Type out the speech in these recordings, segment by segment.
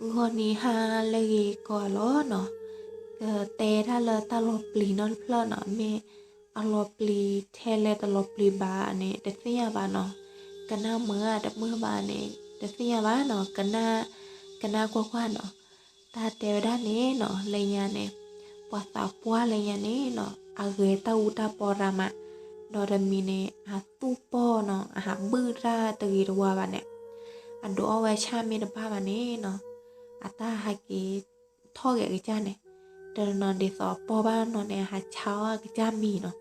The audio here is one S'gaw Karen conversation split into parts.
ဂီၤနံၤဟါလၢအဂ့ၤကိးဂၤလီၤနီၤ, ကတဲတၢ်လၢတၢ်လီၤပျံၤနီတဖျၢၣ်နီၤ, မ့ၢ်အလီၤပျံၤထဲလဲၣ်တလီၤပျံၤဘၣ်န့ၣ် တသ့ၣ်ညါဘၣ်နီၤ, ကနၣ်မုာ်ဧါတမုာ်ဘၣ်န့ၣ် တသ့ၣ်ညါဘၣ်နီၤ, ကနၣ်, ကနၣ်ကွၢ်ကွၢ်နီၤ, တၢ်တဲဝဲဒၣ်န့ၣ်နီၤ လၢညါန့ၣ် ပှၤသးပှၢ်လၢညါန့ၣ်နီၤ အဂဲၤတၢ်အူတၢ်ပီရၤမး, ဒီးတမံၤန့ၣ် အသူၣ်ပီၢ်နီၤ အဟးဘုၣ်တၢ်တဂ့ၤတဝါဘၣ်န့ၣ်, အဒိးအီၣ်ဝဲဆၣ်မ့ၢ်တဘၣ်ဘၣ်န့ၣ်နီၤ, အတၢ်ဟးက့ၤထီၣ်က့ၤအကစၢ်န့ၣ်, တနီၤဒ်သိးပီၢ်ဘၣ်နီၤန့ၣ် အဟးဆါအီၣ်အကစၢ်မံၤနီၤ,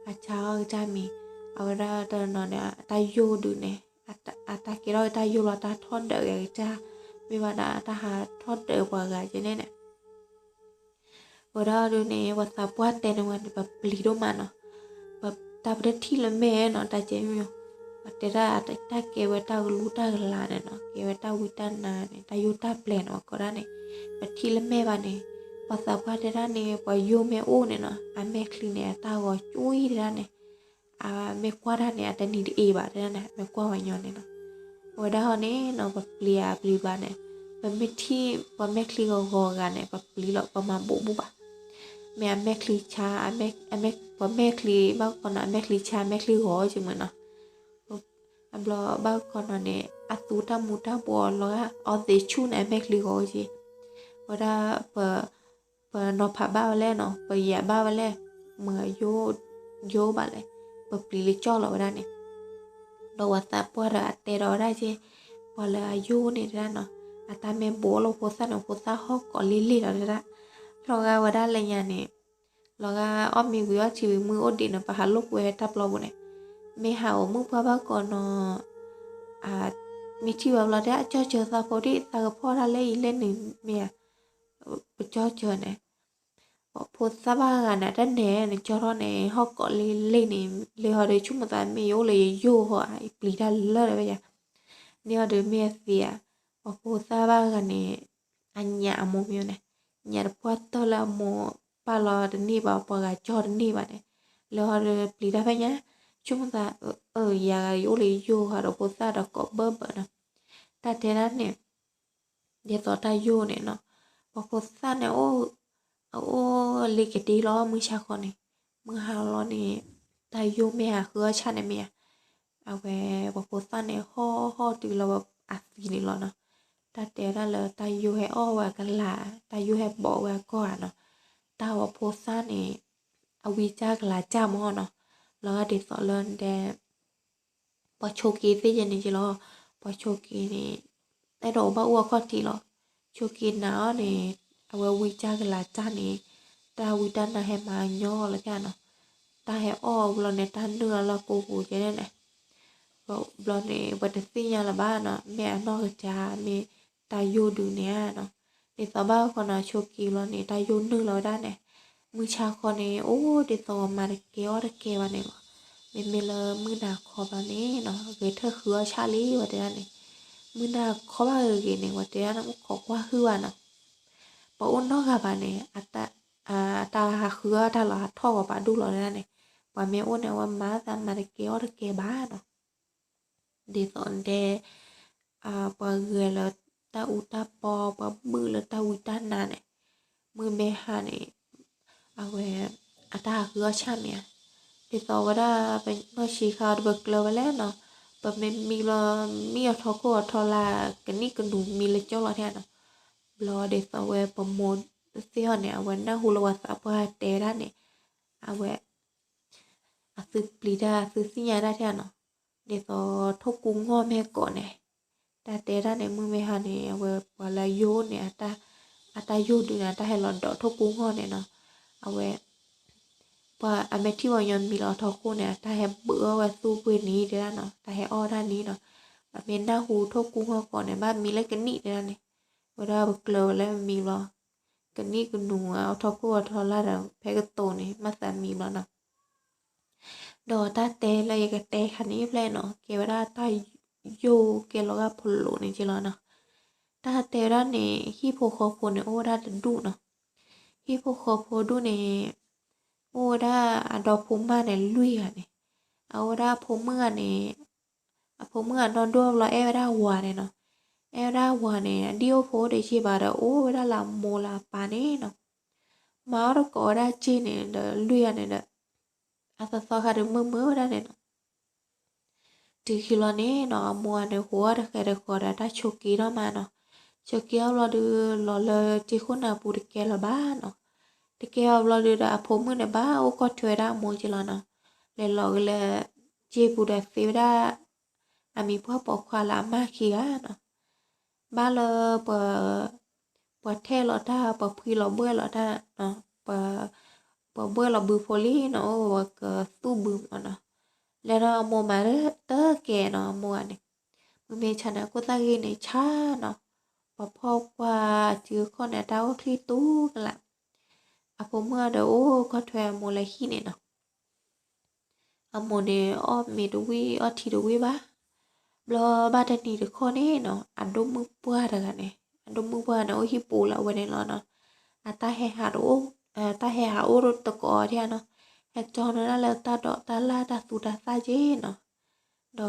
ဟးဆါအီၣ်အကစၢ်မံၤ, အဝဲဒၣ်တနီၤန့ၣ် အတၢ်ယိၢ်ဒုးန့ၣ် အတၢ်ကဲထီၣ်က့ၤတၢ်ယိၢ်လီၤ တၢ်ထီၣ်ဒၢးက့ၤအကစၢ်, မ့ၢ်ဘၣ်ဒီးတၢ်ဟးထီၣ်ဒၢးပှၤဂၤကဲန့ၣ်န့ၣ် ဝဲဒၣ်ဒုးန့ၣ် ပှၤသးပှၢ်တဲန့ၣ်ဝဲန့ၣ် ပပျံၤဒိၣ်မးနီၤ, တၢ်ပတထံၣ်လၢမဲာ်နီၤ တၢ်ကဲမ့ၢ်, ပတဲဒၣ်တၢ်ကဲဝဲတၢ်ကလူတၢ်ကလၤန့ၣ်နီၤ ကဲဝဲတၢ်ဝံတၢ်နါန့ၣ် တၢ်ယိၢ်တၢ်ပျဲၤန့ၣ် ပကိးဒၣ်န့ၣ်, ပထံၣ်လၢမဲာ်ဘၣ်န့ၣ်, ပှၤသးပှၢ်တဲဒၣ်န့ၣ် ပှၤယိၢ်မ့ၢ်အိၣ်န့ၣ်နီၤ အမဲာ်ချံန့ၣ် အတၢ်ဂီၤကွံတဲဒၣ်န့ၣ် အမ့ၢ်ကွၢ်တၢ်န့ၣ် အတနံၤတအ့ၣ်ဘၣ်တဲဒၣ်န့ၣ် အမ့ၢ်ကွၢ်ဝဲညီန့ၣ်နီၤ, အဝဲဒၣ်ဟီန့ၣ်နီၤ ပပျံၤဧါပျံၤဘၣ်န့ၣ်, ပမ့ၢ်ထံၣ်ပှၤမဲာ်ချံဂီၤဂီၤဂၤန့ၣ် ပပျံၤလီၤ ပမၤဘိးဘၣ်ဘၣ်, မ့ၢ်အမဲာ်ချံဆါ, ပှၤမဲာ်ချံဘၣ်ကီးနီၤ အမဲာ်ချံဆါ အမဲာ်ချံဂီၤက့မ့ၢ်နီၤ, အဘျီဘၣ်ကီးနီၤန့ၣ် အသူတၢ်မူၤတၢ်ဘှီးလီၤဂာ် အီသံးဆူၣ်န့ၣ် အမဲာ်ချံဂီၤက့, ဝဲဒၣ် ပနီၤဖးဘၣ်ဝဲလဲၣ်နီၤ ပယၤဘၣ်ဝဲလဲၣ်, မ့ၢ်ယိၣ်ဘၣ်လဲၣ်, ပပျံၤလၢကၠီၣ်လီၤဝဲဒၣ်န့ၣ်, ဒီးပှၤသးပှၢ်ဒီးအတဲဒီးဝဲဒၣ်က့, ပှၤလၢအယိၢ်န့ၣ်တဲဒၣ်နီၤ, အတၢ်မ့ၢ်ဘိးလီၤဖိသၣ်န့ၣ် ဖိသၣ်ဟီၣ်ကိးလ့လ့လီၤတဲဒၣ်, လီၤဂာ်ဝဲဒၣ်လၢညါန့ၣ်, လီၤဂာ်အီၣ်မ့ၤဝံၤအီထံဝံၤမုၢ်အိၣ်ဒံးန့ၣ် ပဟးလိာ်ကွဲတၢ်ပျီပူၤန့ၣ်, မ့ၢ်ဟးအိၣ်မုၢ်ပှၢ်ဘၣ်ကီးနီၤ မ့ၢ်ထံၣ်ဝဲဘျီတဲ အကၠီၣ်စၢၤသးဖိဒ်သးကဖီၣ်တၢ်လၢအံၤလဲၣ်န့ၣ်မ့ၢ်ဧါ, ပကၠီၣ်စၢၤန့ၣ်, ပှၤဖိသၣ်ဘၣ်ဂၤန့ၣ် တၢ်နဲၣ်န့ၣ် ကၠီထီၣ်န့ၣ် ဟီၣ်ကိးလ့လ့န့ၣ် လၢဟီဒီးဆိကမိၣ်သးမ့ၢ်ယအိၣ်လၢယယိၣ်ဟီဧါ ယပျံၤတၢ်လၢာ်ဒီးဝဲယၤ, န့ၣ်ဟီဒီးမ့ၢ်အသ့ဧါ, ပှၤဖိသၣ်ဘၣ်ဂၤန့ၣ် အညၣ်အမိၢ်မ့ၢ်န့ၣ်, ညၣ်တပှၢ်တၢၢ်လၢအမိၢ်ပာ်လီၤတန့ၢ်ဘၣ် ပှၤဂၤကၠီတန့ၢ်ဘၣ်န့ၣ်, လၢဟီဒီးပျံၤတၢ်ဖဲညါ, ဆိကမိၣ်သး, ယၤဂၤယအိၣ်လၢယယိၣ်ဟီဒီးဖိသၣ်ဒီးကိးဘၢဘၢနီၤ, တၢ်တဲဒၣ်န့ၣ် ဒ်သိးတၢ်ယိၢ်န့ၣ်နီၤ, ပှၤဖိသၣ်န့ၣ် အအိၣ်လ့ၤကဒ့လီၤ မုၢ်ဆါဃီန့ၣ်, မုၢ်ဟါလီၤန့ၣ် တၢ်ယိၢ်မ့ၢ်ဟးဃုအီၣ်ဆၣ်န့ၣ်မ့ၢ်ဧါ, အဝဲ ပှၤဖိသၣ်န့ၣ် ဟီၣ်ဟီၣ်တုၤလီၤအသံန့ၣ်လီၤနီၤ, တၢ်တဲဒၣ်လၢတၢ်ယိၢ်ဟဲအီၣ်ဝဲအကလၤ, တၢ်ယိၢ်ဟဲဘီးဝဲအကီၢ်ဧါနီၤ, တၢ်ပှၤဖိသၣ်န့ၣ် အဝံကၢ်ကလၤကၢ်မ့ၢ်နီၤ, လီၤဂာ်ဒ်သိးလၢတဲ ပှၤဆိးက့သ့ၣ်ယဲန့ၣ်က့လီၤ, ပှၤဆိးက့န့ၣ် အဲၣ်ဒိးအိၣ်ဘၣ်အူအီၣ်ခီၣ်ထံးလီၤ, ဆိးက့နာ်အီၤန့ၣ် အဝဲဝံကၢ်ကလၤကၢ်န့ၣ် တၢ်ဝံတၢ်နါဟဲမၤညီလီၤကၢ်နီၤ, တၢ်ဟဲအီၣ်ဝံၤလီၤန့ၣ် တၢ်နုာ်လီၤလၢကိပူၤကဲန့ၣ်န့ၣ်, ဘျီန့ၣ် ပတသ့ၣ်ညါလၢၤဘၣ်နီၤ မ့ၢ်အနီၢ်ကစၢ်မ့ၢ်တၢ်ယိၢ်ဒုးန့ၣ်ဧါနီၤ, ဒ်သိးဘၣ်ဃီနီၤ ဆိးက့ဘျီန့ၣ် တၢ်ယိၢ်နုာ်လီၤဝဲဒၣ်န့ၣ်, မုၢ်ဆါဃီန့ၣ် အိၣ်ဒ်သိးမၤတကဲအီၣ်တကဲဘၣ်န့ၣ်လီၤ, မ့မ့ၢ်လၢမုၢ်နၤခီဘျီန့ၣ်နီၤ ဂဲၤထၢၣ်ဃုအီၣ်ဆၣ်လံဝဲတဲဒၣ်န့ၣ်, မုၢ်နၤခီဘၣ်ဂ့ၤဂ့ၤန့ၣ် ဝဲတဲဒၣ်န့ၣ် မုၢ်ခိးကွၢ်ဟုၣ်ဘၣ်နီၤ, ပှၤအိၣ်နီတဂၤဘၣ်န့ၣ် အတၢ်ဟးဃုအီၣ်တၢ်လီၤ ဟးထီၣ်ဂီၤပာ်ဒူၣ်လီၤတဲဒၣ်န့ၣ်, ပှၤမ့ၢ်အိၣ်န့ၣ် အဝဲမၤသးမၤတကဲအီၣ်တကဲဘၣ်နီၤ ဒ်သိးတဲ ပှၤဂဲၤလၢတၢ်အူတၢ်ပီ ပှၤဘုၣ်လၢတၢ်ဝံတၢ်နါန့ၣ်, မုၢ်မ့ၢ်ဟါန့ၣ် အဝဲ အတၢ်ဟးဃုအီၣ်ဆၣ်မ့ၢ်ဧါ, ဒ်သိးဝဲဒၣ် ပနီၢ်ဆံးခါအံၤဒီးပကျၢၤဝဲလဲၣ်နီၤ, ပမ့ၢ်မံဘျီ မံအီၤထီခိၣ်အီၤထီလၢ် ကနံၣ်ကနူၤမံလၢကၠီလီၤထဲနီၤ, ဘျီဒ်သိးဝဲပမိၢ်သ့ၣ်ဟီၣ်န့ၣ် အဝဲနၢ်ဟူလၢပှၤသးပှၢ်တဲဝဲဒၣ်န့ၣ်, အဝဲ အသုပျံၤတၢ် အသုသ့ၣ်ညါတၢ်ထဲနီၤ, ဒ်သိးထိၣ်ကူငီၢ်မ့ၢ်ကိးန့ၣ်, တၢ်တဲဒၣ်န့ၣ် မုၢ်မ့ၢ်ဟါန့ၣ် အဝဲပှၤလၢယိၣ်န့ၣ် အတၢ်ယိၢ်ဒုးန့ၣ် အတၢ်ဟဲလီၤဒီးထိၣ်ကူငီၢ်န့ၣ်နီၤ, အဝဲ ပှၤအမ့ၢ်ထံၣ်ပှၤကညီမံလီၤထီခိၣ်န့ၣ် အတၢ်ဟဲဘုးအီၣ်ဝဲသူၣ်ပှ့ၤနံၤတဲဒၣ်နီၤ တၢ်ဟဲအီၣ်တၢ်နံၤနီၤ, ပမ့ၢ်နၢ်ဟူထိၣ်ကူငီၢ်ကိးန့ၣ် ဘၣ်မံလၢကနံၣ်တဲဒၣ်န့ၣ်, ဝဲဒၣ်ပကျၢၤဝဲလၢမံဘျီ ကနံၣ်ကနူၤအီၤထီခိၣ်အီၤထီလၢ်ဒီး ဖဲကတိၤန့ၣ် မၤသးမံဘျီနီၤ ဒီးတၢ်တဲလၢယကတဲခါန့ၣ်ဖျဲၣ်နီၤ ကဲဝဲဒၣ်တၢ်ယိၢ်ကဲလီၤဂာ်ဖိလိၤန့ၣ်က့လီၤနီၤ, တၢ်တဲဝဲဒၣ်န့ၣ် ဟံၣ်ဖိဃီဖိန့ၣ် အိၣ်ဝဲဒၣ်တဒူၣ်နီၤ, ဟံၣ်ဖိဃီဖိဒူၣ်န့ၣ် အိၣ်ဝဲဒၣ်အဒီဖိမါန့ၣ်လွံၢ်ဂၤန့ၣ်, အအိၣ်ဝဲဒၣ်အဖိမုၣ်ဂၤန့ၣ်, အဖိမုၣ်ဂၤနီၢ်ဒိၣ်ဘျီအဲၣ်ဝဲဒၣ်ဝၤန့ၣ်နီၤ, အဲၣ်ဝဲဒၣ်ဝၤန့ၣ် အဒံၣ်အိၣ်ဖိတယံာ်ဘၣ်ဒီး အိၣ်ဝဲဒၣ်လၢအမိၢ်လၢအပၢ်န့ၣ်နီၤ. မၤအီၣ်တကိးဝဲဒၣ်စ့န့ၣ်ဒီး လွံၢ်ဂၤန့ၣ်ဒီး အသီသီခါဒီးမုာ်မုာ်ဝဲဒၣ်န့ၣ်နီၤ. တုၤခံလီၤန့ၣ်နီၤ အမိၢ်ဂၤန့ၣ် ဟိးအီၣ်တဃဲးတဃီၤဒီး တၢ်ဆိးက့ထီၣ်မးနီၤ. ဆိးက့ထီၣ်ဘျီဒီး လီၤလၢစ့ခိၣ်နၢ်ပူၤတကဲလၢၤဘၣ်နီၤ. တကဲအီၤဘျီဒီး အဖိမုၣ်န့ၣ် ဘၣ်အိၣ်ကီၢ်ထွဲဝဲဒၣ်အမိၢ်က့လီၤနီၤ. လဲၤလီၤက့ၤလၢစ့ပူၤဒီး သ့ဝဲဒၣ် အမံၤပှၢ်ပိာ်ခွါလၢအမါခံဂၤနီၤ. ဘၣ်လၢ ပှၤထဲလီၤတၢ် ပှၤဖှံလီၤဘှဲၣ်လီၤတၢ် ပှၤဘှဲၣ်လီၤဘုဖိလံနီၤ အိၣ်ဝဲကသူၣ်ဘုမးနီၤ. လဲၤဒီးအမိၢ်မၤတကဲနီၤ အမိၢ်ဂၤန့ၣ် မ့မ့ၢ်ဆါန့ၣ် အခိၣ်သၣ်ဂံၢ်န့ၣ်ဆါနီၤ. ပှၤဖှီၣ်ပှၢ်စုခီၣ်န့ၣ် အတၢ်အိၣ်ချံတူကလာ်. အဖိမုၣ်ဒီးအိၣ်ကီၢ်ထွဲအမိၢ်လၢဟံၣ်န့ၣ်နီၤ. အမိၢ်န့ၣ် အီၣ်မ့ၤတဝံၣ်အီၣ်ထံတဝံၣ်ဘၣ်. ဘျီဘၣ်တနံၤတခီန့ၣ်နီၤ အဒိၣ်မုၣ်ပှၢ်တဂၤန့ၣ် အဒိၣ်မုၣ်ပှၢ်န့ၣ် အိၣ်ဟံၣ်ပူၤလၢအဝဲန့ၣ်လီၤနီၤ. အတၢ်ဟဲဟးတအိၣ် အတၢ်ဟဲဟးအိၣ်တကိးဒံးနီၤ. ဟဲကၠီန့ၢ်ဒၣ်လၢတၢ်ဒိးတၢ်လၢ်တၢ်သူတၢ်သၣ်က့နီၤ. ဒီး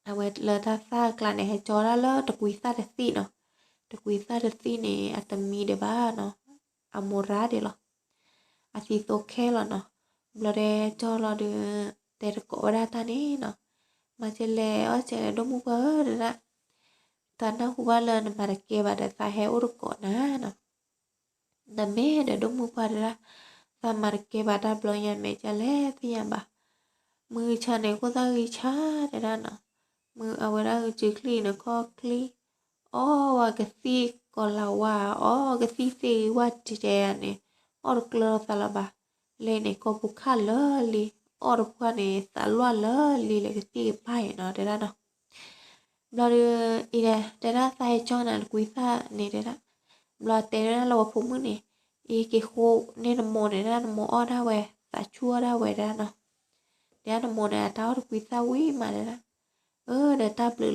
အဝဲလၢတၢ်သၣ်အကျါန့ၣ် ဟဲကၠီဒၣ်လၢတကွံသၣ်တသံၣ်နီၤ. တကွံသၣ်တသံၣ်န့ၣ် အတမံဒံးဘၣ်နီၤ. အမိၢ်ရၤဒံးလီၤ. အသံသိခဲလီၤနီၤ. ဘျီဒီးကၠီလီၤဒီး တဲတကိးဝဲဒၣ်တၢ်န့ၣ်နီၤ. မၤကဲလဲၣ်အီၣ်ကဲလဲၣ် ဒိၣ်မုၣ်ပှၢ်ဧၢ တဲဒၣ်, သးနၢ်ဟူဘၣ်လၢနမၤတကဲဘၣ်ဒီး သးဟဲအိၣ်တကိးနၤနီၤ. နမ့ၢ်ဒီးဒိၣ်မုၣ်ပှၢ်တဲဒၣ်, သးမၤတကဲဘၣ်တၢ်ဘျီညါ မ့ၢ်ကဲလဲၣ်သ့ၣ်ညါဘၣ်. မုၢ်ဆါန့ၣ် ခိၣ်သၣ်ဂံၢ်ဆါတဲဒၣ်နီၤ. မုၢ်အဝဲဒၣ်ဂုာ်စုချံန့ၣ် ခီၣ်ချံ အီၣ်ဝဲကသံၣ်ကီၤလၤဝါ အီၣ်ကသံၣ်သ့ၣ်ဂံၢ်ဝၣ်တဲတဲယၤန့ၣ် အီၣ်တကျၢၤသးလၢၤဘၣ်. လဲၤန့ၣ် ကိာ်ပူၤခးလၢာ်လံ, အီၣ်တပှၢ်န့ၣ် သးလွၢ်လၢာ်လံ လၢကသံၣ်ကပၤအံၤနီၤ တဲဒၣ်နီၤ. ဘျီဒီး အံၤဒီး တဲဒၣ်သးဟဲကၠီနၤတကွံသၣ်န့ၣ်တဲဒၣ်. ဘျီတဲဒၣ်လၢပှၤဖိမုၣ်န့ၣ်, အံၤက့ၤဃိန့ၢ်နမိၢ်န့ၣ်ဒၣ် နမိၢ်အီၣ်ဒၣ်ဝဲ သးဆူၣ်အီၣ်ဒၣ်ဝဲတဲဒၣ်နီၤ. တဲဒၣ်နမိၢ်န့ၣ် အတၢ်အီၣ်တကွံသၣ်ဝံၣ်မးတဲဒၣ်. အၢ ဒီးတၢ်ဘျုးလီၤ ဒိၣ်မုၢ်ပှၢ်တဲဒၣ် နဟဲကၠီန့ၢ်သးတကွံသၣ်, တၢ်တီၤညါဒီးအီၣ်မ့ၤဝံၣ်နီတစဲးဘၣ်တဲဒၣ်န့ၣ်. ဒီးတဲဒီးဝဲဒၣ်န့ၣ် တဲဒၣ်မ့ၢ်တၢ်ဆါအီၣ်သးဘ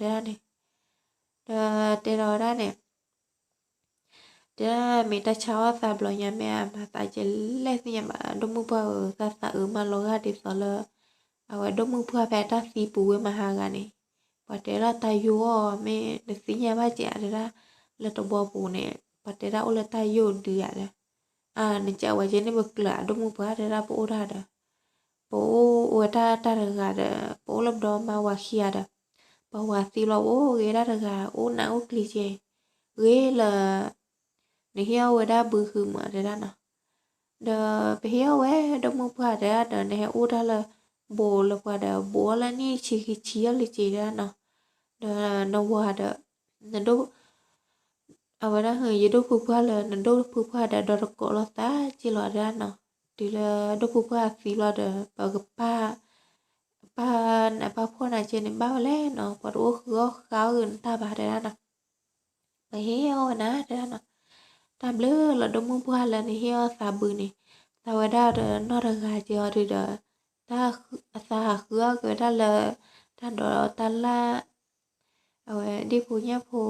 ျီညါ မ့ၢ်အမၤသးကဲလဲၣ်သ့ၣ်ညါဘၣ် ဒိၣ်မုၢ်ပှၢ်ဧၢ, သးသးအုးမးလီၤဂာ်ဒ်သိးလၢ အဝဲဒိၣ်မုၢ်ပှၢ်ဖဲအတၢ်သံပူၤဝဲမဟါဂၤန့ၣ်, ပှၤတဲလၢတၢ်ယိၢ်အီၣ် မ့ၢ်နသ့ၣ်ညါဘၣ်ကဲဧါတဲဒၣ်, လၢတဘီပူၤန့ၣ် ပှၤတဲဒၣ်အိၣ်လၢတၢ်ယိၢ်ဒုးဧါဒီး, အၢ နကးဝဲကဲန့ၣ် ပကျၢၤအဒိၣ်မုၢ်ပှၢ်တဲဒၣ် ပအိၣ်ဒၣ်ဒီး ပအိၣ်ဝဲတၢ်တၢ်တဂၤဒီး ပအိၣ်လၢပဒီမါဝၤခံဂၤဒီး ပှၤဝၤသံဘျီ ပအိၣ်ဂ့ၤဒၣ်တဂၤ အိၣ်နးအိၣ်ကျံၤကဲ, ဂ့ၤလၢ နဟ့ၣ်အီၣ်ဝဲဒၣ်ဘုဃုမးတဲဒၣ်နီၤ. ဒီးပဟ့ၣ်အီၣ်ဝဲဒိၣ်မုၢ်ပှၢ်တဲဒၣ်ဒီး နဟဲအိၣ်တၢ်လၢ ဘိးလၢပှၤဒီး ဘိးအီၣ်လၢနံၣ်ဆံခံဆံအီၣ်လံကဲတဲဒၣ်နီၤ. ဒီးနဝၤဒီး နဒိၣ် အဝဲဒၣ် ယဒိၣ်ဖုပှၢ်လၢ နဒိၣ်ဖုပှၢ်ဒီး ဒီတကိးလိာ်သးက့လီၤတဲဒၣ်နီၤ. တုၤလၢဒိၣ်ဖုပှၢ်သံဘျီဒီး ပကပာ် ပာ်နးပာ်ဖှီၣ်နၤကဲန့ၣ် ဘၣ်ဝဲလဲၣ်နီၤ, ပှၤတအိၣ်ဃုအီၣ်ဃုအီၣ်ဂ့ၤနတၢ်ဘၣ်တဲဒၣ်နီၤ. ပဟ့ၣ်အီၣ်ဝဲနၤတဲဒၣ်နီၤ. တၢ်ဘျုးလီၤဒိၣ်မုၢ်ပှၢ်လၢနဟ့ၣ်အီၣ်သးဘုန့ၣ်, သးဝဲဒၣ်ဒီးနီၢ်တဂၤကဲအီၤဒုဒီး တၢ်သးဟးဃုအီၣ်က့ၤဝဲဒၣ်လၢ တၢ်ဒိးတၢ်လၢ် အဝဲဒ့ၣ်ဖိညၣ်ဖိ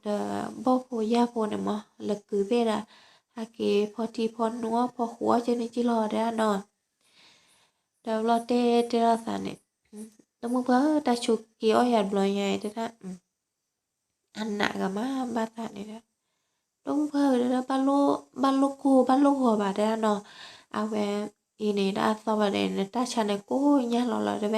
ဒီးဘီၣ်ဖိယာ်ဖိန့ၣ်မး လၢကုၤသ့ၣ်ဒီး ဟဲက့ၤဖီထံဖီနိအီၣ်ဖီဃိအီၣ်ကဲန့ၣ်က့လီၤတဲဒၣ်နီၤ. ဒီးဘျီတဲတဲလိာ်သးန့ၣ်, ဒိၣ်မုၢ်ပှၢ်ဧၢ တၢ်ဆိးက့အီၣ်ယၤတဘျီညါအံၤတဲဒၣ် အနးဂၤမးဘၣ်သးန့ၣ်ဒီး ဒိၣ်မုၢ်ပှၢ်ဧၢ တဲဒၣ် ဘၣ်လိၣ်ကိၢ်ဘၣ်လိၣ်ဂီၤဘၣ်တဲဒၣ်နီၤ. အဝဲအံၤန့ၣ် တၢ်အသီဘၣ်ဒီး နတၢ်ဆါန့ၣ်ကိၢ်ညါလီၤလီၤတဲဝဲ,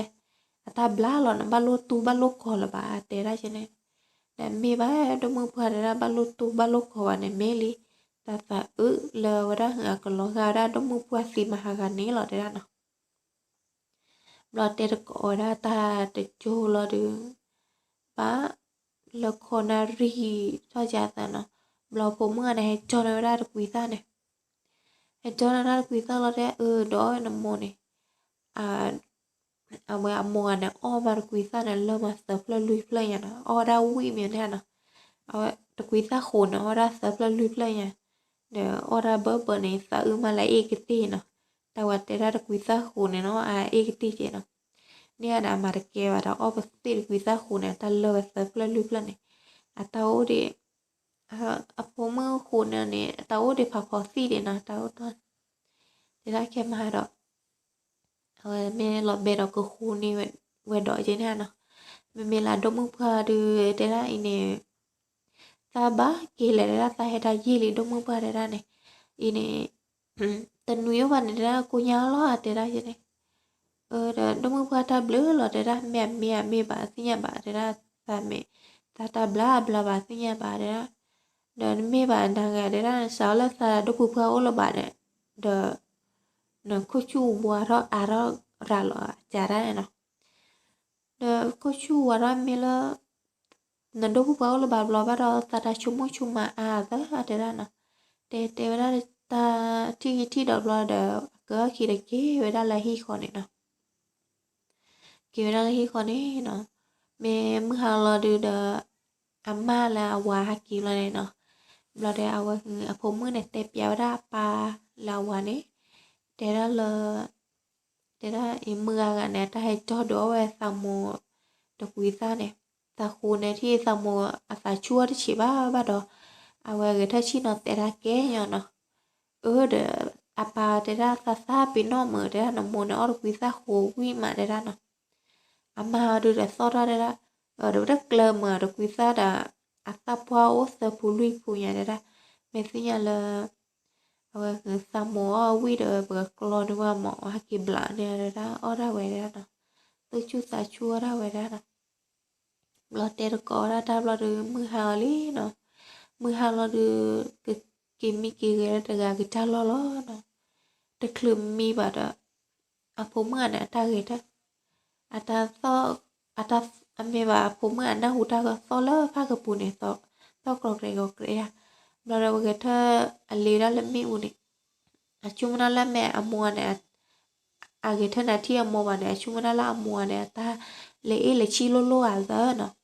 အတၢ်ဘျါလီၤန့ၣ် ဘၣ်လိၣ်တူၢ်ဘၣ်လိၣ်ကီၤလၢၤဘၣ်တဲဒၣ်ကဲန့ၣ်. ဒီးမ့ၢ်ဘၣ်ဒိၣ်မုၢ်ပှၢ်တဲဒၣ် ဘၣ်လိၣ်တူၢ်ဘၣ်လိၣ်ကီၤဘၣ်န့ၣ်မ့ၢ်လံ, တၢ်သးအုးလၢဝဲဒၣ်ဟုးအကလီၤဂာ်ဝဲဒၣ်ဒိၣ်မုၢ်ပှၢ်သံမဟါဂၤန့ၣ်လီၤတဲဒၣ်နီၤ. ဘျီတဲတကိးဝဲဒၣ်တၢ်တကၠိလီၤဒီး ဘၣ်လၢခိၣ်နၢ်ရံၣ်ထီၣ်ကသးနီၤ, ဘျီဖိမုၣ်ဂၤန့ၣ် ဟဲကၠီန့ၢ်ဝဲဒၣ်တကွံသၣ်န့ၣ်, ဟဲကၠီန့ၢ်ဝဲဒၣ်တကွံသၣ်လီၤတဲ အၢ ဒီးအီၣ်ဝဲနမိၢ်န့ၣ်, အဝဲအမိၢ်ဂၤန့ၣ် အီၣ်မးတကွံသၣ်န့ၣ် လၢမးသၢဖျၢၣ်လွံၢ်ဖျၢၣ်ညါနီၤ, အီၣ်ဝဲဒၣ်ဝံၣ်မ့ၢ်န့ၣ်နီၤ, အဝဲတကွံသၣ်ဃိးန့ၣ် အီၣ်ဝဲဒၣ်သၢဖျၢၣ်လွံၢ်ဖျၢၣ်ညါ, ဒီးအီၣ်ဒၣ်ဘၢဘၢန့ၣ် သးအုးမးလၢအ့ၣ်ကတ့ၢ်နီၤ, တၢ်ဝဲတဲဒၣ်တကွံသၣ်ဃိးန့ၣ်နီၤ အအ့ၣ်ကတ့ၢ်ကဲနီၤ, န့ၣ်အဒၣ်မၤတကဲဘၣ်ဒီး အီၣ်ပသ့ၣ်တကွံသၣ်ဃိးန့ၣ် တၢ်လၢဝဲသၢဖျၢၣ်လွံၢ်ဖျၢၣ်န့ၣ်, အတၢ်အိၣ်ဒံး အဖိမုၣ်ဃိးန့ၣ်န့ၣ် အတၢ်အိၣ်ဒံးဖးဖီသံၣ်ဒံးနီၤ တၢ်အိၣ်တီၢ်, တဲဒၣ်ခဲမးဒီး အဝဲမ့ၢ်လီၤဘဲဒီးကဃူန့ၢ်ဝဲဒီးက့န့ၣ်နီၤ. မ့မ့ၢ်လၢဒိၣ်မုၣ်ပှၢ်ဒုးတဲဒၣ်အံၤန့ၣ် သးဘၣ်က့ၤလဲၤတဲဒၣ် သးဟဲတၢ်ယံာ်လံဒိၣ်မုၣ်ပှၢ်တဲဒၣ်န့ၣ်, အံၤန့ၣ် တနွံအိၣ်ဘၣ်န့ၣ်တဲဒၣ် ကိညါလီၤတဲဒၣ်ယဲန့ၣ်, ဒီးဒိၣ်မုၣ်ပှၢ်တၢ်ဘျုးလီၤတဲဒၣ် မ့ၢ်အမ့ၢ်အမ့ၢ်ဘၣ်သ့ၣ်ညါဘၣ်တဲဒၣ်, သးမ့ၢ် သးတၢ်ဘျါအဘျါဘၣ်သ့ၣ်ညါဘၣ်တဲဒၣ်, ဒီးနမ့ၢ်ဘၣ်နၤဂၤတဲဒၣ် နစးထီၣ်လၢသးဒိၣ်ပှၢ်ပှၢ်အိၣ်လၢၤဘၣ်န့ၣ်, ဒီး နခိၣ်ဆူၣ်ဝါထီၣ်အါထီၣ်ရၤလီၤအကါဒၣ်န့ၣ်နီၤ. ဒီးခိၣ်ဆူၣ်ဝါထီၣ်မ့ၢ်လၢ နဒိၣ်ပှၢ်ပှၢ်အိၣ်လၢၤဘၣ်ဘျီဘၣ်ဒီး သးတၢ်ဆိကမိၣ်ဆိကမးအါသၢတဲဒၣ်နီၤ. တဲတဲဝဲဒၣ်တၢ်ထံၣ်ဂံၢ်ထံၣ်ဒီးဘျီဒီး အကၢအခံဒီးက့ၤဝဲဒၣ်လၢဟံၣ်ဃီန့ၣ်နီၤ. က့ၤဝဲဒၣ်လၢဟံၣ်ဃီန့ၣ်နီၤ, မ့ၢ်မုၢ်ဟါလီၤဒုးဒီး အမါလၢအဝၤဟဲက့ၤလီၤန့ၣ်နီၤ. ဘျီဒီးအဝဲအဖိမုၣ်န့ၣ် တဲပျးဝဲဒၣ်အပၢ်လၢအဝၤန့ၣ်, တဲဒၣ်လၢ တဲဒၣ်အံၤ မုၢ်ဂၤဂၤန့ၣ် အတၢ်ဟဲကၠီၣ်ဒုးအီၣ်ဝဲသးမိၢ်တကွံသၣ်န့ၣ်, သးဃိန့ၣ်ထံၣ်သးမိၢ်အသးဆူၣ်အီၤတဆံးဘၣ်ဘၣ်ဒီး အဝဲဂဲၤထၢၣ်ဆံၣ်နီၤတဲဒၣ်ကဲညီနီၤ. အၢဒီး အပၢ်တဲဒၣ်သးသၣ်ပ့ၤနီၣ်မုာ်တဲဒၣ် နမိၢ်န့ၣ်အီၣ်တကွံသၣ်ဃိဝံၣ်မးတဲဒၣ်နီၤ. အမါဒုးဒီးသီၣ်ထီၣ်တဲဒၣ်, ဒီးပတကျၢၤမုာ်တကွံသၣ်ဒီး အသၣ်ပှၢ်အိၣ်သၢဖုလွံၢ်ဖုညါတဲဒၣ်, မ့ၢ်သ့ၣ်ညါလၢ အဝဲသးမိၢ်အီၣ်ဝံၣ်ဒီး ပကကျီန့ၢ်ဝဲမး ဟဲက့ၤဘျးန့ၢ်တဲဒၣ် အီၣ်ဒၣ်ဝဲတဲဒၣ်နီၤ, သူၣ်ဆူၣ်သးဆူၣ်အီၣ်ဒၣ်ဝဲတဲဒၣ်နီၤ. ဘျီတဲတကိးဒၣ်တၢ်ဘျီဒီး မုၢ်ဟါလီၤလံနီၤ. မုၢ်ဟါလီၤဒုး ကက့ၤမံက့ၤဂဲၤတဂၤကတၢၢ်လီၢ်လီၤနီၤ. တချုးမံဘၣ်ဒီး အဖိမုၣ်ဂၤန့ၣ် အတၢ်ဂဲၤထၢၣ် အတၢ်သီၣ် အတၢ် အမ့ၢ်ဘၣ်အဖိမုၣ်အနၢ်ဟူတၢ်ဂီၤသီၣ်လၢဖၣ်ကပူၤန့ၣ် သီၣ် သီၣ်ကြီၤကြဲၤကြီၤကြဲၤယါ. ဘျီဒီးဝဲဂဲၤထၢၣ်အလ့ဝဲဒၣ်လၢမ့ၣ်အူန့ၣ်, အဆိကမိၣ်ဒၣ်လၢမ့ၢ်အမိၢ်န့ၣ် အဂဲၤထၢၣ်နၤထံၣ်အမိၢ်ဘၣ်န့ၣ် အဆိကမိၣ်ဒၣ်လၢအမိၢ်န့ၣ် အတၢ်လဲၤအ့ၣ်လဲၤဆံၣ်လိၣ်လိၣ်အသးနီၤ.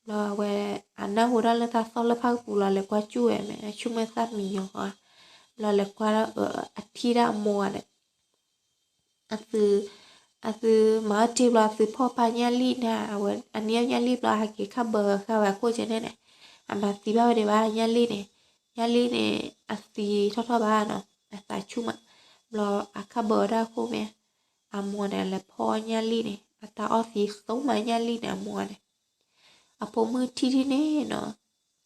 ဘျီအဝဲ အနၢ်ဟူဒၣ်လၢတၢ်သီၣ်လၢဖၣ်ကပူၤလီၤ လဲၤကွၢ်ကၠူၣ်ဝဲမ့ၢ် အဆိကမိၣ်သၣ်မံညီဃီ. ဘျီလဲၤကွၢ်ဒၣ် အထံၣ်ဒၣ်အမိၢ်ဂၤန့ၣ် အသု အသုမၤအၢတ့ၢ်ဘျီ အသုဖီၣ်ပာ်ညၣ်လံၢ်န့ၣ် အဝဲအနံၣ်အီၣ်ညၣ်လံၢ်ဘျီ ဟဲက့ၤခၣ်ဘၢဃာ်ဝဲအခိၣ်ကဲန့ၣ်န့ၣ်, အမၤသံဘၣ်ဝဲဒံးဘၣ်ညၣ်လံၢ်န့ၣ်, ညၣ်လံၢ်န့ၣ် အသံထီၣ်ထီၣ်ဘၣ်နီၤ အသးဆူၣ်မး. ဘျီအခၣ်ဘၢဝဲဒၣ်အခိၣ်မ့ၢ် အမိၢ်န့ၣ် လဲၤဖီၣ်ညၣ်လံၢ်န့ၣ် အတၢ်အီၣ်သံသိမးညၣ်လံၢ်န့ၣ် အမိၢ်ဂၤန့ၣ် အဖိမုၣ်ထံၣ်ထံၣ်န့ၣ်နီၤ,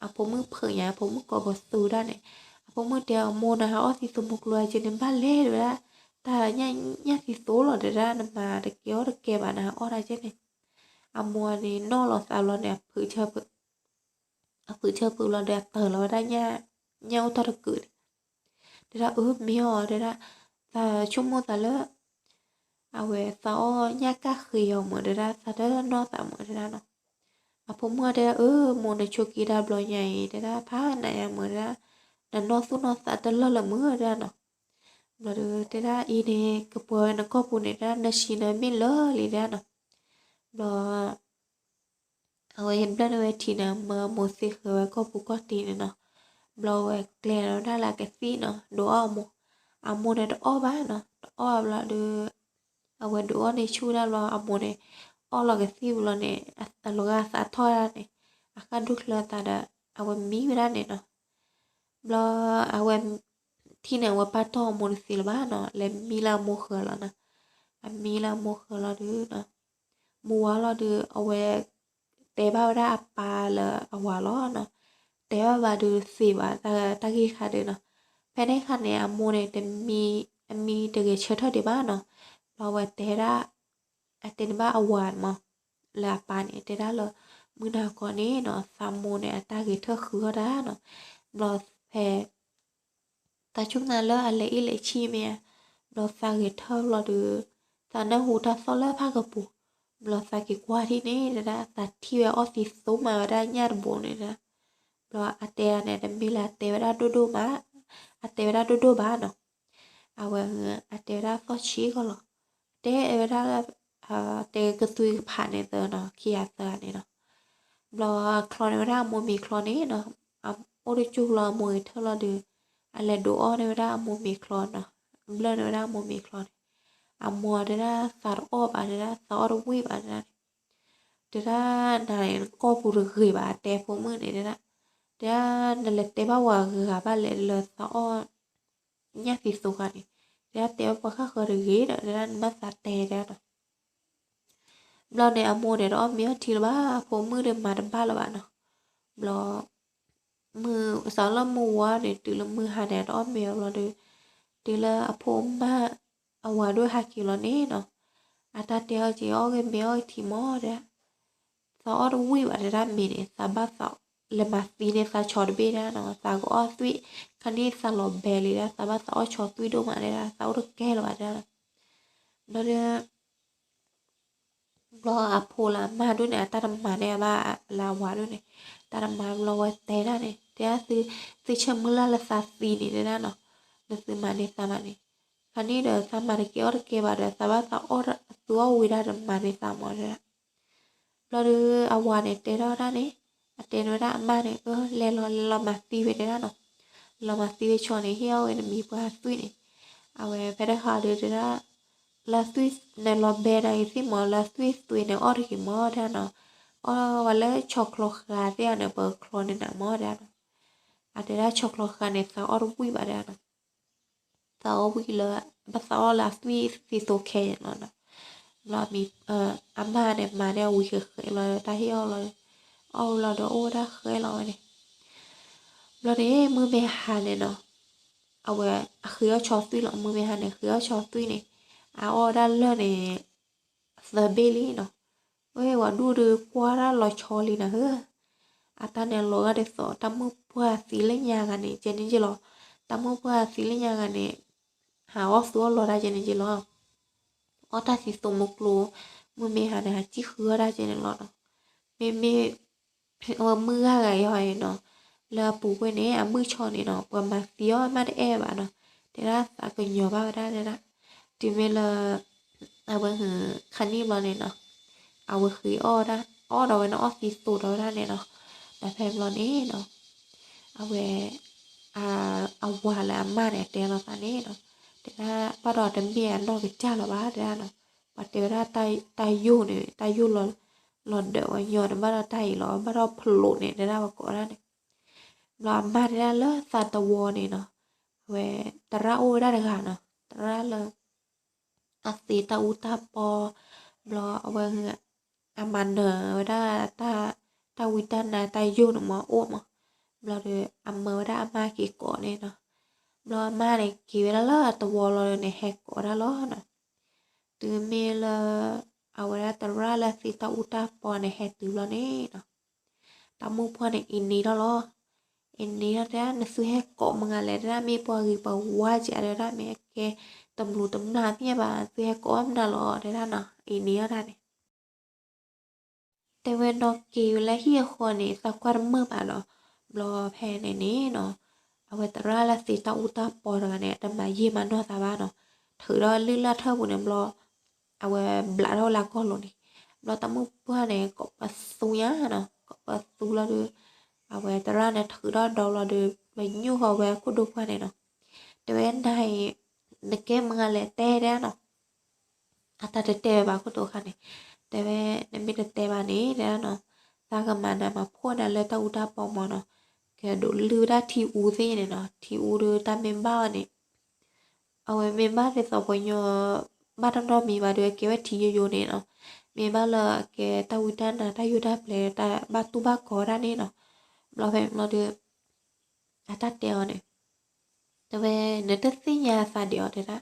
အဖိမုၣ်ဖုးညါ အဖိမုၣ်ကိးပသူဒၣ်န့ၣ်, အဖိမုၣ်တဲအမိၢ် နဟးအီၣ်သံသိမိၢ်ကျိၤအကဲန့ၣ် ဘၣ်လဲၣ်တဲဝဲဒၣ်, တၢ်ညၣ်သံသိလီၤတဲဒၣ် နမၤတကဲအီၣ်တကဲဘၣ် နဟးအီၣ်ဒၣ်ကဲန့ၣ်. အမိၢ်န့ၣ်နီၣ်လီၤသးဘျီန့ၣ် အဖုးဆၢဖုး အဖုးဆၢဖုးဘျီဒီး အတၢၤလီၤဝဲဒၣ်ညၣ် ညၣ်အိၣ်တၢ်တကုာ်န့ၣ်, တဲဒၣ်အၢမ့ၢ်အီၤတဲဒၣ်, သးဆိကမိၣ်သးလၢ အဝဲသးအီၣ်ညၣ်ကၣ်ဃ့အီၤမုာ်တဲဒၣ် သးတနီၣ်သးမုာ်တဲဒၣ်နီၤ. အဖိမုၣ်တဲဒၣ် အၢ မိၢ်နဆိးက့တၢ်ဘျီညါအံၤတဲဒၣ် ဖးနးယါမုာ်တဲဒၣ်, နနီၢ်သူၣ်နီၢ်သးတလၢာ်လၢၤမုာ်တဲဒၣ်နီၤ. ဘျီဒီးတဲဒၣ်အံၤန့ၣ် ကပှဲၤဝဲနကိာ်ပူၤန့ၣ်တဲဒၣ် နဆံးနမ့ၢ်လၢာ်လံတဲဒၣ်နီၤ. ဘျီ အဝဲဟ့ၣ်ဘျၢၣ်န့ၢ်ဝဲထံန့ၣ် မၢအမိၢ်သ့ဃၢၤဝဲကိာ်ပူၤကိာ်တံၢ်န့ၣ်နီၤ. ဘျီဝဲကျဲၤလီၤဝဲဒၣ်လၢအကသံၣ်နီၤ ဒုးအီၣ်အမိၢ်, အမိၢ်န့ၣ်တအီၣ်ဘၣ်နီၤ တအီၣ်ဘၣ်ဘျီဒီး အဝဲဒုးအီၣ်န့ၢ်ဆူၣ်ဝဲဒၣ်ဘျီ အမိၢ်န့ၣ် အီၣ်လီၤကသံၣ်ဝံၤလီၤန့ၣ် အလီၤဂာ်သးထီၣ်ဝဲဒၣ်န့ၣ် အဃၣ်ဒူၣ်ချၢအသးဒီး အဝဲမံဝဲဒၣ်န့ၣ်နီၤ. ဘျီအဝဲ ထံၣ်န့ၣ် အဝဲပာ်တီၢ်အမိၢ်တသ့လၢၤဘၣ်နီၤ လဲၤမံလၢအမိၢ်ဃၢၤလီၤနီၤ. အမံလၢအမိၢ်ဃၢၤလီၤဒုးနီၤ မုၢ်ဝါလီၤဒုး အဝဲ တဲဘၣ်ဝဲဒၣ်အပၢ်လၢအဝၤလီၤနီၤ. တဲဘၣ်ဘၣ်ဒုးသ့ဘၣ်တၢ်ဂ့ၢ်ခါဒုးနီၤ. ဖဲန့ၣ်အခါန့ၣ် အမိၢ်န့ၣ် တမံ အမံတဂဲၤဆၢထၢၣ်ဒံးဘၣ်နီၤ. ဘျီဝဲတဲဒၣ် အတဲန့ၣ်ဘၣ်အဝၤမး လၢအပၢ်န့ၣ် တဲဒၣ်လၢ မုၢ်နၤခီန့ၣ်နီၤ သးမိၢ်န့ၣ် အတၢ်ဂဲၤထၢၣ်ဃုအီၣ်တၢ်နီၤ. ဘျီဖဲ သးဆိကမိၣ်လၢအလဲၤအ့ၣ်လဲၤဆံၣ်မ့ၢ်ဧါ, ဘျီသးဂဲၤထၢၣ်ဘျီဒီး သးနၢ်ဟူတၢ်သီၣ်လၢဖၣ်ကပူၤ, ဘျီသးက့ၤကွၢ်ထံၣ်န့ၣ်တဲဒၣ် သးထံၣ်ဝဲအီၣ်သံသိမးဝဲဒၣ်ညၣ်တဘိန့ၣ်ဒၣ်. ဘျီအတဲန့ၣ် တမ့ၢ်လၢအတဲဝဲဒၣ်ဒိၣ်ဒိၣ်မး, အတဲဝဲဒၣ်ဒိၣ်ဒိၣ်ဘၣ်နီၤ. အဝဲ အတဲဝဲဒၣ်သီၣ်ဆံးကီးလီၤ. တဲဝဲဒၣ် တဲကသွံကဖးန့ၣ်သၢနီၤ ခံဂၤသၢဂၤန့ၣ်နီၤ. ဘျီချီန့ၢ်ဝဲဒၣ်အမိၢ်မ့ၤချီန့ၣ်နီၤ, အိၣ်တကၠူၢ်လီၤအမိၢ်ဂဲၤထၢၣ်လီၤဒီး အလဲၤဒုးအီၣ်န့ၢ်ဝဲဒၣ်အမိၢ်မ့ၤချီနီၤ, ဘျၢၣ်န့ၢ်ဝဲဒၣ်အမိၢ်မ့ၤချီန့ၣ်. အမိၢ်တဲဒၣ်သးတအီၣ်ဘၣ်တဲဒၣ် သးအီၣ်တဝံၣ်ဘၣ်တဲဒၣ်န့ၣ်. တဲဒၣ်နၤန့ၣ် နကိာ်ပူၤတဂ့ၤဘၣ် အတဲဖိမုၣ်န့ၣ်တဲဒၣ်. တဲဒၣ်နလဲၤတဲဘၣ်ဝၤဂၤဘၣ်လဲၣ်လၢသးအီၣ် ညၣ်သံသိခါန့ၣ်, တဲ တဲဒၣ်တဲဝဲပှၤဃၣ်ဃၢၤတဂ့ၤဒီး တဲဒၣ်နဘၣ်သးတဲတဲဒၣ်နီၤ. ဘျီန့ၣ် အမိၢ်န့ၣ်တအီၣ်မ့ၤအီထံလၢၤဘၣ်, အဖိမုၣ်ဒီးမၤတဘၣ်လၢၤဘၣ်နီၤ. ဘျီ မုၢ်စးလၢမုၢ်ဝါန့ၣ် တုၤလၢမုၢ်ဟါန့ၣ် တအီၣ်မ့ၤအီဘျီဒီး တုၤလၢအဖိမါ အဝၤဒိၣ်ဟဲက့ၤလီၤန့ၣ်နီၤ, အတၢ်တဲအီၤက့ၤ အီၣ်ဂ့ၤမ့ၤအီထံမးဒၣ်, သးအီၣ်တဝံၣ်ဘၣ်တဲဒၣ်မ့ၤန့ၣ် သးဘၣ်သးလဲၤမၤသံန့ၢ်သးဆီတဘ့ၣ်ဒၣ်နီၤ, သးကအီၣ်သွံၣ် ခါန့ၣ်သးလီၤဘဲလံဒၣ်, သးဘၣ်သးအီၣ်ဆီသွံၣ်ဒိၣ်မးဒၣ်, သးအိၣ်တကဲလၢၤဘၣ်ဒၣ်နီၤ. ဘျီဒီး ဘျီအဖိလၢအမါဒိၣ်န့ၣ် အတၢ်တမၤန့ၢ်အဘၣ်လၢအဝၤဒိၣ်န့ၣ်, တၢ်တမၤဘျီဝဲတဲဒၣ်န့ၣ် တဲဒၣ်သု သုဆၢမုၢ်လၢ်လၢသးသံန့ၣ်တဲဒၣ်နီၤ, လၢသုမၤန့ၢ်သးမးန့ၣ်, ခါန့ၣ်ဒီးသးမၤတကဲအီၣ်တကဲဘၣ်ဒီး သးဘၣ်သးအီၣ် သုအီၣ်ဝံၤဒၣ်ဒီးမၤန့ၢ်သးမးတဲဒၣ်. ဘျီဒီးအဝၤန့ၣ်တဲထီၣ်ဒၣ်န့ၣ်, အတဲန့ၢ်ဝဲဒၣ်အမါန့ၣ်, အၢ လဲၤလီၤ လဲၤလီၤမၤသံဝဲတဲဒၣ်နီၤ, လီၤမၤသံဝဲဆီန့ၣ် ဟ့ၣ်အီၣ်ဝဲနမံၤပှၢ်သွံၣ်န့ၣ်, အဝဲဖဲတခါဒီးတဲဒၣ် လၢသွံၣ်န့ၣ်လီၤဘဲနၤဂ့ၤသ့ၣ်မး လၢသွံၣ်သွံၣ်န့ၣ်အီၣ်တဂ့ၤမးဒၣ်နီၤ, အီၣ်ဝဲလၢဆီချီဃာ်သ့ၣ်အီၤန့ၣ် ပချီန့ၢ်နၤမးဒၣ်နီၤ, အတဲဒၣ်ဆီချီဃာ်န့ၣ် သးအီၣ်တဝံၣ်ဘၣ်ဒၣ်နီၤ, သးအီၣ်ဝံၣ်လၢ ဘၣ်သးအီၣ်လၢအသွံၣ်သံသိခဲန့ၣ်လီၤနီၤ. ဘျီမံၤ အမါန့ၣ်မၤန့ၢ်အဝံၤဃဲးဃဲးလီၤ တၢ်ဟ့ၣ်အီၣ်လီၤ, အီၣ်ဝံၤလီၤဒီးအိၣ်ဝဲဒၣ်ဃဲလီၤဝဲန့ၣ်. ဘျီန့ၣ် မုၢ်မ့ၢ်ဟါန့ၣ်နီၤ, အဝဲအဃ့အီၣ်ဆီသွံၣ်လီၤ, မုၢ်မ့ၢ်ဟါန့ၣ် ဃ့အီၣ်ဆီသွံၣ်န့ၣ်, အအီၣ်ဝဲဒၣ်လၢာ်န့ၣ် သၢဘ့ၣ်လံနီၤ. ဝဲဝၤဒူၣ်ဒီးကွၢ်ဒၣ်လီၤဆီလံနၤဧၢ, အတၢ်န့ၣ်လီၤဂာ်ဒ်သိး တၢ်မုၣ်ပှၢ်သံလၢညါဂၤန့ၣ် ကဲန့ၣ်က့လီၤ, တၢ်မုၣ်ပှၢ်သံလၢညါဂၤန့ၣ် ဟးအီၣ်သူအီၣ်လီၤတၢ်ကဲန့ၣ်က့လီၤ. အီၣ်တၢ်သံသိးမုၢ်ကျိၤ, မုၢ်မ့ၢ်ဟါန့ၣ် ဟးစံၣ်ဃုအီၣ်တၢ်ကဲန့ၣ်လီၤနီၤ. မ့မ့ၢ် အဝဲမုၢ်ဂၤဂၤအံၤဟီန့ၣ်နီၤ, လၢအပူၤကွံာ်န့ၣ် အမုၢ်ဆီန့ၣ်နီၤ ပှၤမၤသံအီၣ်မးတအဲၣ်ဘၣ်နီၤ, တဲဒၣ်သးကညီၤဘၣ်ဝဲဒၣ်တဲဒၣ်, တုၤမ့ၢ်လၢ အဝဲခါန့ၣ်ဘျီန့ၣ်နီၤ, အဝဲဃ့အီၣ်ဒၣ် အီၣ်ဒီးဝဲန့ၣ် အီၣ်သံသိးဒီးဝဲဒၣ်န့ၣ်နီၤ. ဒီးဖဲဘျီန့ၣ်နီၤ, အဝဲ အဝၤလၢအမါန့ၣ် တဲလီၤသးန့ၣ်နီၤ, တဲဒၣ်ဘၣ်ဒီးတမ့ၢ်အနီၢ်ကစၢ်လီၤဘၣ်တဲဒၣ်နီၤ, ပှၤတဲဝဲဒၣ်တၢ်ယိာ်န့ၣ် တၢ်ယိာ်လီၤဒၢးဝဲညီန့ၣ် ဘၣ်ဒီးတၢ်အံၤလီၤ ဘၣ်ဒီးဖလိးန့ၣ် တဲဒၣ်ပကိးဒၣ်န့ၣ်. ဘျီအမါတဲဒၣ်လၢသးတဝီန့ၣ်နီၤ, အဝဲသရၣ်အိၣ်ဝဲဒၣ်တဂၤနီၤ, သရၣ်လၢ အသ့တၢ်အူတၢ်ပီ, ဘျီအဝဲ အမၤနၢၤဝဲဒၣ် တၢ်ဝံတၢ်နါတၢ်ယိာ်န့ၣ်မးအိၣ်မး, ဘျီဒီးအမၢဝဲဒၣ်အမါက့ၤကိးန့ၣ်နီၤ, ဘျီအမါန့ၣ်က့ၤဝဲဒၣ်လၢအတဝီလီၤန့ၣ် ဟဲကိးဒၣ်လီၤနီၤ. တုၤမ့ၢ်လၢ အဝဲဒၣ်သရၣ်လၢသ့တၢ်အူတၢ်ပီန့ၣ် ဟဲတုၤဘျီန့ၣ်နီၤ, တၢ်မုၣ်ပှၢ်န့ၣ်အ့န့ၢ်ထီၣ်လီၤ. အ့န့ၢ်ထီၣ်တဲဒၣ် နသုဟဲကိးမုၢ်ဂၤလဲၣ်တဲဒၣ် မ့ၢ်ပှၤဂ့ၤပှၤဝါကဲးတဲဒၣ် မ့ၢ်အကဲတမျူးတမျၢ်သ့ၣ်ညါဘၣ် သုဟဲကိးဘၣ်မနုၤလီၤတဲဒၣ်နီၤ အ့န့ၢ်ထီၣ်တၢ်န့ၣ် တဲဝဲနီၢ်က့ၤဝဲလၢဟံၣ်အဃီန့ၣ် သးကွၢ်တမုာ်ဘၣ်ဒီး ဘျီဖဲန့ၣ်န့ၣ်နီၤ, အဝဲသရၣ်လၢသ့တၢ်အူတၢ်ပီတဂၤန့ၣ် တမၤယံာ်မၤနီၢ်သးဘၣ်နီၤ, ထုးဒီးလုၢ်လၢ်ထၢၣ်ပူၤန့ၣ်ဘျီ အဝဲဘျးထီၣ်ဝဲလၢကီၢ်လိၤန့ၣ်, ဘျီတၢ်မုၣ်ပှၢ်န့ၣ် ကိးပသူညါနီၤ, ကိးပသူလီၤဒီး အဝဲသရၣ်န့ၣ်ထုးထီၣ်ဒီးလီၤဒီး ပညိၣ်ဃီဝဲခိၣ်ဒိၣ်ပှၢ်န့ၣ်နီၤ, တဲဝဲနၤအံၤ နကဲမုၢ်ဂၤလဲၣ်တဲတဲနီၤ အတၢ်တတဲဝဲဘၣ်ခိၣ်တိၤခါန့ၣ်, တဲဝဲ နမ့ၢ်တတဲဘၣ်န့ၣ်တဲဒၣ်နီၤ, သးကမၤနၤမၤဖှီၣ်နၤလၢတၢ်အူတၢ်ပီမးနီၤ, ကဒိးလုၢ်ဝဲဒၣ်ထံအူသ့ၣ်န့ၣ်နီၤ, ထံအူဒီးတၢ်မ့ၢ်ဘၣ်အီၤန့ၣ်, အဝဲမ့ၢ်ဘၣ်ဒ်သိးပှၤညီ ဘၣ်တနီၤမံၤဘၣ်ဒီးကဲဝဲထံယိယိန့ၣ်နီၤ, မ့ၢ်ဘၣ်လၢအကဲတၢ်ဝံတၢ်နါတၢ်ယိာ်တၢ်ပျဲၤတၢ်ဘၣ်တူၢ်ဘၣ်ကီၤဒၣ်န့ၣ်နီၤ, ဘျီဖဲန့ၣ်ဘျီဒီး အတၢ်တဲအီၤန့ၣ် တဲဝဲ နတသ့ၣ်ညါသးဒံးအီၤတဲဒၣ်, သး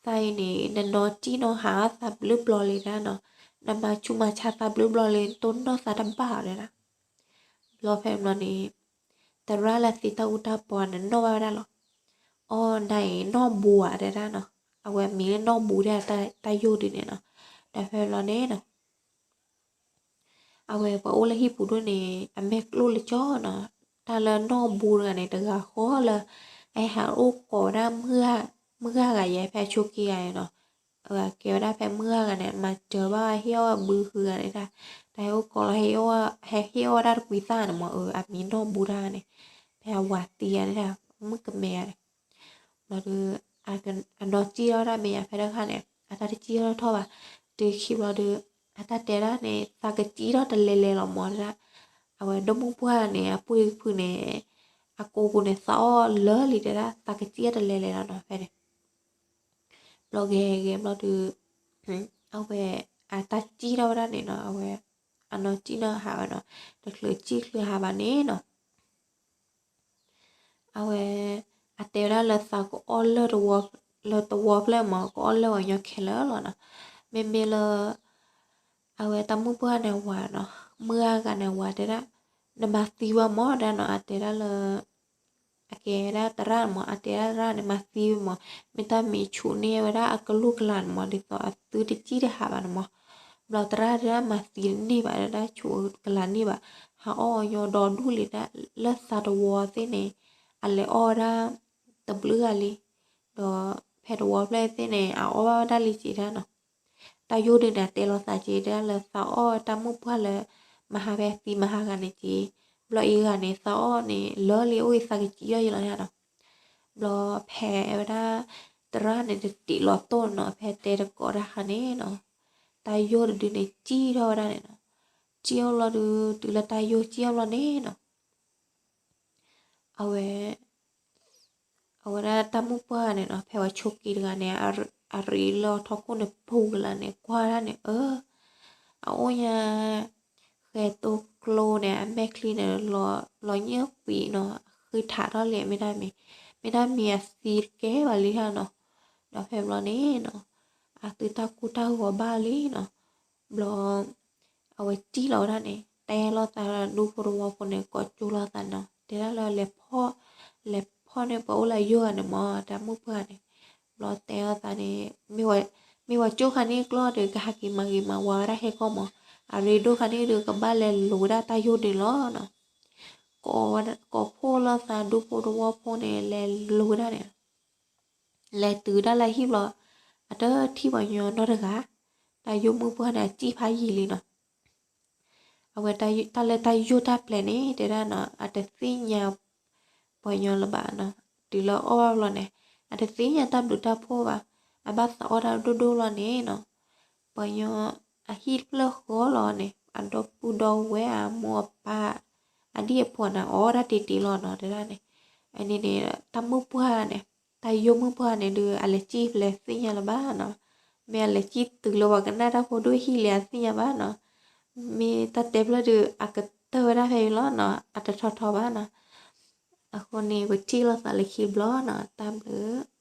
အံၤန့ၣ် နနီၢ်တံၢ်နီၢ်ဟးအီၣ်သးဘျုးဘျီလံဒၣ်နီၤ, နမၤဆူးမၤဆါသးဘျုးဘျီလံ တိၢ်နီၢ်သးတဘၣ်အီၤတဲဒၣ်, ဘျီဖဲန့ၣ်ဘျီန့ၣ် သရၣ်လၢသ့တၢ်အူတၢ်ပီန့ၣ်နီၣ်ဘၣ်ဝဲဒၣ်လီၤ, အီၤနၤအံၤနီၢ်ဘူးဧါတဲဒၣ်နီၤ, အဝဲမံၤလၢနီၢ်ဘူးဒၣ်တၢ်ယိာ်ဒ်န့ၣ်နီၤ, ဒီးဖဲဘျီန့ၣ်နီၤ အဝဲပှၤအိၣ်လၢဟံၣ်ပူၤဒိၣ်န့ၣ် အမဲာ်ကျိၣ်လၢကၠီနီၤ, တၢ်လၢနီၢ်ဘူးတဂၤန့ၣ် တဂၤဃီလၢ အဟဲအိၣ်ကိးဝဲဒၣ် မုၢ်ဂၤဂၤယဲ ဖဲအဆိက့ဂၤန့ၣ်နီၤ, ကဲဝဲဒၣ်ဖဲမုၢ်ဂၤဂၤန့ၣ် မၤစၢၤဘၣ်ဟ့ၣ်အီၣ်ဝဲဘုဃုဂၤန့ၣ်ဒၣ်, တၢ်ဟဲအိၣ်ကိးလီၤ ဟဲဟ့ၣ်အီၣ်ဝဲဒၣ်တကွံသၣ်န့ၣ်မး အမံၤနီၢ်ဘူးတဂၤန့ၣ်, ဖဲအဝၤသံဂၤန့ၣ်ဒၣ် မုၣ်ကမဲာ်ဂၤန့ၣ် ဘျီဒီး အနီၢ်စံၣ်ထီၣ်ဒၣ်မဲာ်ညါဖဲတခါန့ၣ် အတၢ်တစံၣ်ထီၣ်ထီၣ်ဘၣ်, တုၤခံဘျီဒီး အတၢ်တဲဒၣ်န့ၣ် သးကစံၣ်ထီၣ်တလဲၤလဲၤလီၤမးတဲဒၣ်, အဝဲဒိၣ်မုၢ်ပှၢ်န့ၣ် အပှ့ၤကဖုန့ၣ် အကိာ်ပူၤန့ၣ် သးအီၣ်လၢာ်လံတဲဒၣ် သးကစံၣ်ထီၣ်တလဲၤလဲၤလီၤနီၤဖဲန့ၣ် ဒီးဂဲၤဂဲၤဘျီဒီး အဝဲ အတၢ်စံၣ်ထီၣ်ဝဲဒၣ်န့ၣ်နီၤ, အဝဲ အနီၢ်စံၣ်နီၢ်ဟးဘၣ်နီၤ, တချုးစံၣ်ချုးဟးဘၣ်န့ၣ်နီၤ အဝဲ အတဲဝဲဒၣ်လၢသးကအီၣ်လၢ လၢသဝီဖျၢၣ်မး ကအီၣ်လၢပှၤကညီခဲလၢာ်လီၤနီၤ. မ့မ့ၢ်လၢ အဝဲတၢ်မုၣ်ပှၢ်န့ၣ်ဝၤနီၤ, မုၢ်အါဂၤန့ၣ်ဝၤတဲဒၣ် နမၤသံဝဲမးဒၣ်နီၤ, အတဲဒၣ်လၢ အကဲဝဲဒၣ်သရၣ်မး, အတဲဒၣ်သရၣ်န့ၣ် မၤသံဝဲမး, မ့ၢ်တၢ်မ့ၢ်ဆူးန့ၢ်ဝဲဒၣ်အကလုာ်ကလၤန့ၣ်မး ဒ်သိးအသုတစံၣ်တဟးဘၣ်န့ၣ်မး. ဘျီသရၣ်တဲဒၣ်မၤသံတန့ၢ်ဘၣ်, တဲဒၣ်ဆူးကလၤန့ၢ်ဘၣ်, ဟးအီၣ်ညီဒီဒူၣ်လံဒၣ်, လၢသးတဝီသ့ၣ်န့ၣ် အလဲၤအီၣ်ဝဲဒၣ် တဘျုးဂၤလံ, ဒီးဖဲတဝီဖျၢၣ်သ့ၣ်န့ၣ် အအီၣ်ဘၣ်ဝဲဒၣ်လံက့ဒၣ်နီၤ. တၢ်ယိၢ်ဒုးန့ၣ် အတဲလီၤသးက့ဒၣ်လၢ သးအီၣ်တၢ်မုၣ်ပှၢ်လၢ မဟါဖဲသံမဟါဂၤန့ၣ်က့, ဘျီအံၤဂၤန့ၣ် သးအီၣ်န့ၣ် လၢလံအိၣ်အံၤသးကစံၣ်ထီၣ်ယံာ်လီၤနီၤ. ဘျီဖဲဝဲဒၣ် သရၣ်န့ၣ် တတံးလီၤတိၢ်နီၤ, ဖဲတဲတကိးတၢ်ခါန့ၣ်နီၤ, တၢ်ယိၢ်တဒုန့ၣ် စံၣ်ထီၣ်ဝဲဒၣ်န့ၣ်နီၤ. စံၣ်အီၣ်ဘျီဒုး တုၤလၢတၢ်ယိၢ်စံၣ်အီၣ်ဘျီန့ၣ်နီၤ အဝဲ အဝဲဒၣ်တၢ်မုၣ်ပှၢ်န့ၣ်နီၤ, ဖဲဝဲဆိးက့တဂၤန့ၣ် အရံးလၢအထီခိၣ်န့ၣ် ပူၤကလၤန့ၣ် ကွၢ်ဒၣ်န့ၣ် အၢ အအိၣ်ညါ ဃဲတိကျိန့ၣ် အမဲာ်ချံန့ၣ် လီၤညၣ်ကွံာ်နီၤ, ဃ့ထးထီၣ်လံ မ့ၢ်ဒၣ်မ့ၢ်, မ့ၢ်ဒၣ်မ့ၢ်အသံတကဲဘၣ်လံဟါနီၤ. ဒီးဖဲဘျီန့ၣ်နီၤ, အသုတၢ်ကိၢ်တၢ်ဂီၤဘၣ်လံနီၤ. ဘျီ အဝဲစံၣ်လီၤဝဲဒၣ်န့ၣ် တဲလိာ်သးဒူဖိတဝီဖိန့ၣ် ကိးကၠိလိာ်သးနီၤ, တဲဒၣ်လၢလဲၤဖီၣ်, လဲၤဖီၣ်န့ၢ်ပှၤအိၣ်လၢယိၢ်ဂၤန့ၣ်မး, တၢ်မုၣ်ပှၢ်န့ၣ်. ဘျီတဲလိာ်သးန့ၣ် မ့ၢ်ဝဲကၠိခါန့ၣ်ကျီဒီး ကဟးက့ၤမၤဂ့ၤမၤဝါဝဲဒၣ်ဟဲကီၢ်မး, အရ့ဒိၣ်ခါန့ၣ်ဒီး ကဘၣ်လဲၤလိာ်ဝဲဒၣ်တၢ်ယိၢ်ဒုးလီၤနီၤ. ကိးဖိလိာ်သးဒူဖိတဝီဖိန့ၣ် လဲၤလိာ်ဝဲဒၣ်န့ၣ် လဲၤတုၤဒၣ်လၢဟံၣ်ဘျီ, အတထံၣ်ပှၤညီနီတဂၤ, တၢ်ယိၢ်မုၣ်ပှၢ်န့ၣ် အစံၣ်ဖးယံာ်လံနီၤ. အဝဲတၢ်လၢတၢ်ယိၢ်တၢ်ပျဲန့ၣ် တဲဒၣ်နီၤ, အတသ့ၣ်ညါ ပှၤညီလၢၤဘၣ်နီၤ, တုၤလၢအီၣ်ဘၣ်ဘျီန့ၣ် အတသ့ၣ်ညါတၢ်ဘျုးတၢ်ဖှိၣ်ဘၣ်, အဘၣ်သးအီၣ်တၢ်ဒိၣ်ဒိၣ်လီၤန့ၣ်နီၤ. ပှၤညီ အဟံၣ်တဖျၢၣ်ဃီလီၤန့ၣ် အဒီပုၢ်ဒီဝဲၢ် အမိၢ်အပၢ် အဒံၣ်အဖိန့ၣ် အီၣ်ဝဲဒၣ်တ့ၢ်တ့ၢ်လီၤနီၤ တဲဒၣ်န့ၣ်. အန့ၣ်န့ၣ် တၢ်မုၣ်ပှၢ်န့ၣ်, တၢ်ယိၢ်မုၣ်ပှၢ်န့ၣ်ဒုး အလဲၤစံၣ်ဖဲလဲၣ်သ့ၣ်ညါလၢၤဘၣ်နီၤ, မ့ၢ်အလဲၤစံၣ်တုၤလၢပှၤကနၣ်တၢ်ဖိဒိၣ်ဟံၣ်လံအသ့ၣ်ညါဘၣ်နီၤ. မ့ၢ်တၢ်တဲဖျၢၣ်ဒုး အကတၢၢ်ဝဲဒၣ်ဖဲအံၤလီၤနီၤ, အတထီထီဘၣ်နီၤ. အဃိန့ၣ် ပထံၣ်လိာ်သးလၢခံဘျီနီၤ, တၢ်ဘျုး